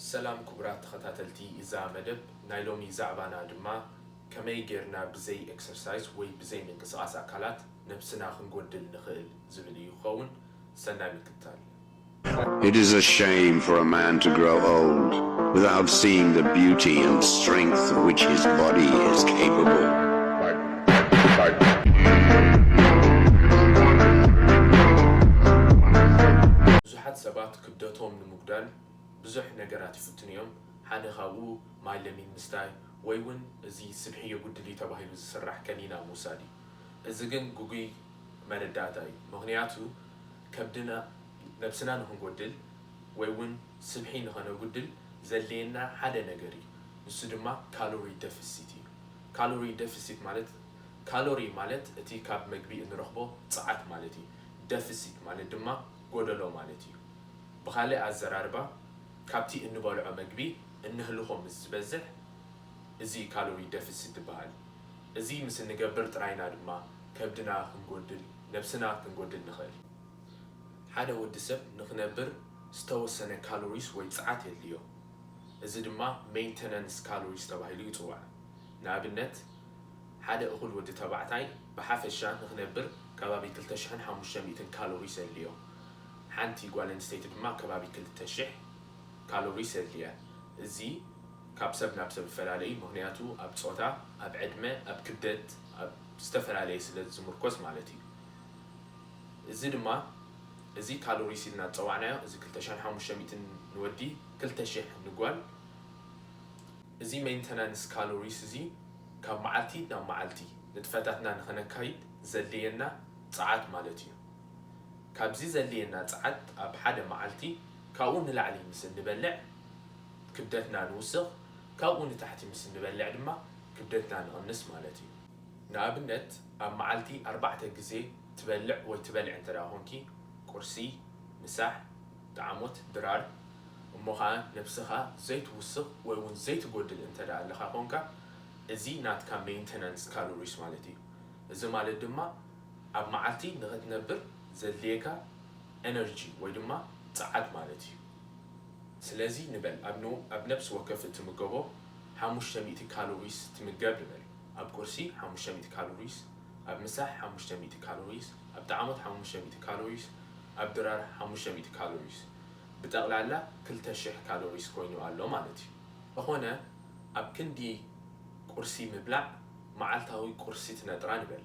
ሰላም ክቡራት ተኸታተልቲ እዛ መደብ፣ ናይ ሎሚ ዛዕባና ድማ ከመይ ጌርና ብዘይ ኤክሰርሳይዝ ወይ ብዘይ ምንቅስቓስ ኣካላት ነብስና ክንጎድል ንኽእል ዝብል እዩ ክኸውን። ሰናይ ምክትታል። It is a shame for a man to grow old without seeing the beauty and strength of which his body is capable. ብዙሓት ሰባት ክብደቶም ንምጉዳል ብዙሕ ነገራት ይፍትኑ እዮም። ሓደ ካብኡ ማይ ለሚን ምስታይ ወይ እውን እዚ ስብሒ የጉድል እዩ ተባሂሉ ዝስራሕ ከኒና ምውሳድ እዩ። እዚ ግን ግጉይ መረዳእታ እዩ። ምኽንያቱ ከብድና ነብስና ንኽንጎድል ወይ እውን ስብሒ ንኸነጉድል ዘድልየና ሓደ ነገር እዩ። ንሱ ድማ ካሎሪ ደፊሲት እዩ። ካሎሪ ደፊሲት ማለት ካሎሪ ማለት እቲ ካብ መግቢ እንረኽቦ ጸዓት ማለት እዩ። ደፊሲት ማለት ድማ ጎደሎ ማለት እዩ። ብኻልእ ኣዘራርባ ካብቲ እንበልዖ መግቢ እንህልኾ ምስ ዝበዝሕ እዚ ካሎሪ ደፊሲት ይበሃል። እዚ ምስ እንገብር ጥራይና ድማ ከብድና ክንጎድል ነብስና ክንጎድል ንኽእል። ሓደ ወዲ ሰብ ንኽነብር ዝተወሰነ ካሎሪስ ወይ ጸዓት የድልዮ። እዚ ድማ ሜንተናንስ ካሎሪስ ተባሂሉ ይጽዋዕ። ንኣብነት ሓደ እኹል ወዲ ተባዕታይ ብሓፈሻ ንኽነብር ከባቢ ክልተ ሽሕን ሓሙሽተ ሚእትን ካሎሪስ የድልዮ። ሓንቲ ጓል ኣንስተይቲ ድማ ከባቢ ክልተ ሽሕ ካሎሪስ የድልያ። እዚ ካብ ሰብ ናብ ሰብ ይፈላለ እዩ፣ ምኽንያቱ ኣብ ጾታ፣ ኣብ ዕድመ፣ ኣብ ክብደት፣ ኣብ ዝተፈላለየ ስለ ዝምርኮስ ማለት እዩ። እዚ ድማ እዚ ካሎሪስ ኢልና ዝጸዋዕናዮ፣ እዚ ክልተ ሽሕን ሓሙሽተ ሚእትን ንወዲ፣ ክልተ ሽሕ ንጓል። እዚ ሜንተናንስ ካሎሪስ እዚ ካብ መዓልቲ ናብ መዓልቲ ንጥፈታትና ንኸነካይድ ዘድልየና ጸዓት ማለት እዩ። ካብዚ ዘድልየና ጸዓት ኣብ ሓደ መዓልቲ ካብኡ ንላዕሊ ምስ እንበልዕ ክብደትና ንውስኽ፣ ካብኡ ንታሕቲ ምስ እንበልዕ ድማ ክብደትና ንቕንስ ማለት እዩ። ንኣብነት ኣብ መዓልቲ ኣርባዕተ ግዜ ትበልዕ ወይ ትበልዕ እንተ ደኣ ኾንኪ፣ ቁርሲ፣ ምሳሕ፣ ጣዕሞት፣ ድራር፣ እሞ ኸኣ ነብስኻ ዘይትውስኽ ወይ እውን ዘይትጎድል እንተ ደኣ ኣለኻ ኾንካ፣ እዚ ናትካ ሜንተናንስ ካሎሪስ ማለት እዩ። እዚ ማለት ድማ ኣብ መዓልቲ ንኽትነብር ዘድልየካ ኤነርጂ ወይ ድማ ጸዓት ማለት እዩ። ስለዚ ንበል ኣብ ን- ኣብ ነብሲ ወከፍ እትምገቦ ሓሙሽተ ሚእቲ ካሎሪስ ትምገብ ንበል። ኣብ ቁርሲ ሓሙሽተ ሚእቲ ካሎሪስ፣ ኣብ ምሳሕ ሓሙሽተ ሚእቲ ካሎሪስ፣ ኣብ ጣዕሞት ሓሙሽተ ሚእቲ ካሎሪስ፣ ኣብ ድራር ሓሙሽተ ሚእቲ ካሎሪስ፣ ብጠቕላላ ክልተ ሽሕ ካሎሪስ ኮይኑ ኣሎ ማለት እዩ። እንተኾነ ኣብ ክንዲ ቁርሲ ምብላዕ መዓልታዊ ቁርሲ ትነጥራ ንበል።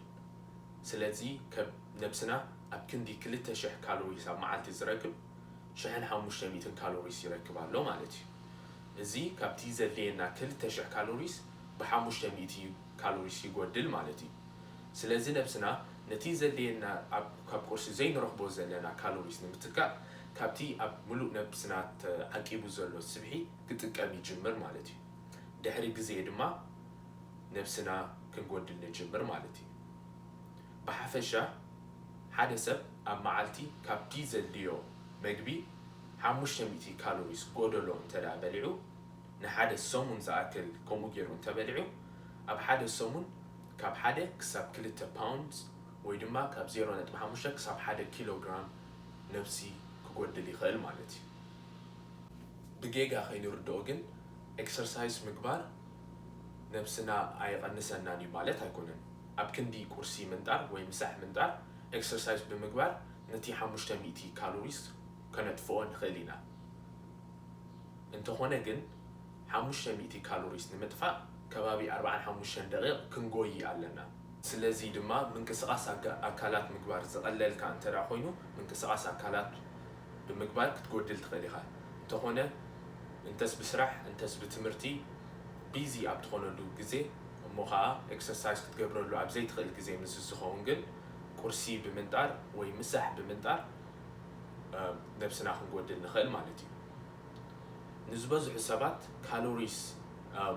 ስለዚ ከብ ነብስና ኣብ ክንዲ ክልተ ሽሕ ካሎሪስ ኣብ መዓልቲ ዝረክብ ሽሕን ሓሙሽተ ሚእትን ካሎሪስ ይረክብ ኣሎ ማለት እዩ። እዚ ካብቲ ዘድልየና ክልተ ሽሕ ካሎሪስ ብሓሙሽተ ሚእቲ ካሎሪስ ይጎድል ማለት እዩ። ስለዚ ነብስና ነቲ ዘድልየና ኣብ- ካብ ቁርሲ ዘይንረኽቦ ዘለና ካሎሪስ ንምትካእ ካብቲ ኣብ ምሉእ ነብስና ተዓቂቡ ዘሎ ስብሒ ክጥቀም ይጅምር ማለት እዩ። ድሕሪ ግዜ ድማ ነብስና ክንጎድል ንጅምር ማለት እዩ። ብሓፈሻ ሓደ ሰብ ኣብ መዓልቲ ካብቲ ዘድልዮ መግቢ ሓሙሽተ ሚእቲ ካሎሪስ ጎደሎ እንተ ደኣ በሊዑ፣ ንሓደ ሰሙን ዝኣክል ከምኡ ገይሩ እንተ በሊዑ፣ ኣብ ሓደ ሰሙን ካብ ሓደ ክሳብ ክልተ ፓውንድ ወይ ድማ ካብ ዜሮ ነጥቢ ሓሙሽተ ክሳብ ሓደ ኪሎ ግራም ነብሲ ክጎድል ይኽእል ማለት እዩ። ብጌጋ ከይንርድኦ ግን ኤክሰርሳይዝ ምግባር ነብስና ኣየቐንሰናን እዩ ማለት ኣይኮነን። ኣብ ክንዲ ቁርሲ ምንጣር ወይ ምሳሕ ምንጣር ኤክሰርሳይዝ ብምግባር ነቲ ሓሙሽተ ሚእቲ ካሎሪስ ከነጥፍኦ ንኽእል ኢና። እንተኾነ ግን ሓሙሽተ ሚእቲ ካሎሪስ ንምጥፋእ ከባቢ ኣርብዓን ሓሙሽተን ደቂቕ ክንጎይ ኣለና። ስለዚ ድማ ምንቅስቓስ ኣካ- ኣካላት ምግባር ዝቐለልካ እንተ ደኣ ኮይኑ ምንቅስቓስ ኣካላት ብምግባር ክትጎድል ትኽእል ኢኻ። እንተኾነ እንተስ ብስራሕ እንተስ ብትምህርቲ ቢዚ ኣብ ትኾነሉ ግዜ እሞ ኸኣ ኤክሰርሳይዝ ክትገብረሉ ኣብ ዘይትኽእል ግዜ ምስ ዝኸውን ግን ቁርሲ ብምንጣር ወይ ምሳሕ ብምንጣር ነብስና ክንጎድል ንኽእል ማለት እዩ። ንዝበዝሑ ሰባት ካሎሪስ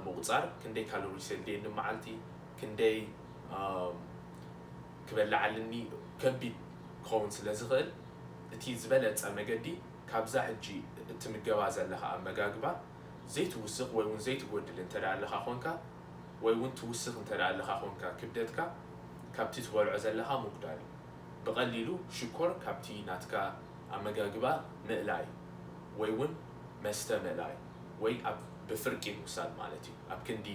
ምቑጻር፣ ክንደይ ካሎሪስ የድልየኒ መዓልቲ፣ ክንደይ ክበልዕ ኣለኒ ከቢድ ክኸውን ስለ ዝኽእል፣ እቲ ዝበለጸ መገዲ ካብዛ ሕጂ እትምገባ ዘለኻ ኣመጋግባ ዘይትውስኽ ወይ እውን ዘይትጎድል እንተ ደኣ ኣለኻ ኾንካ፣ ወይ እውን ትውስኽ እንተ ደኣ ኣለኻ ኾንካ ክብደትካ ካብቲ ትበልዖ ዘለኻ ምጉዳል። ብቐሊሉ ሽኮር ካብቲ ናትካ ኣመጋግባ ምእላይ ወይ እውን መስተ ምእላይ። ወይ ኣብ ብፍርቂ ምውሳድ ማለት እዩ። ኣብ ክንዲ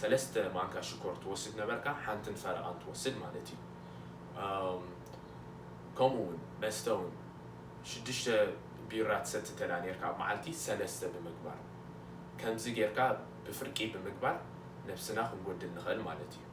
ሰለስተ ማንካ ሽኮር ትወስድ ነበርካ፣ ሓንትን ፈረቓን ትወስድ ማለት እዩ። ከምኡ እውን መስተ እውን ሽዱሽተ ቢራ ትሰቲ ተላ ኔርካ ኣብ መዓልቲ ሰለስተ ብምግባር፣ ከምዚ ጌርካ ብፍርቂ ብምግባር ነብስና ክንጎድል ንኽእል ማለት እዩ።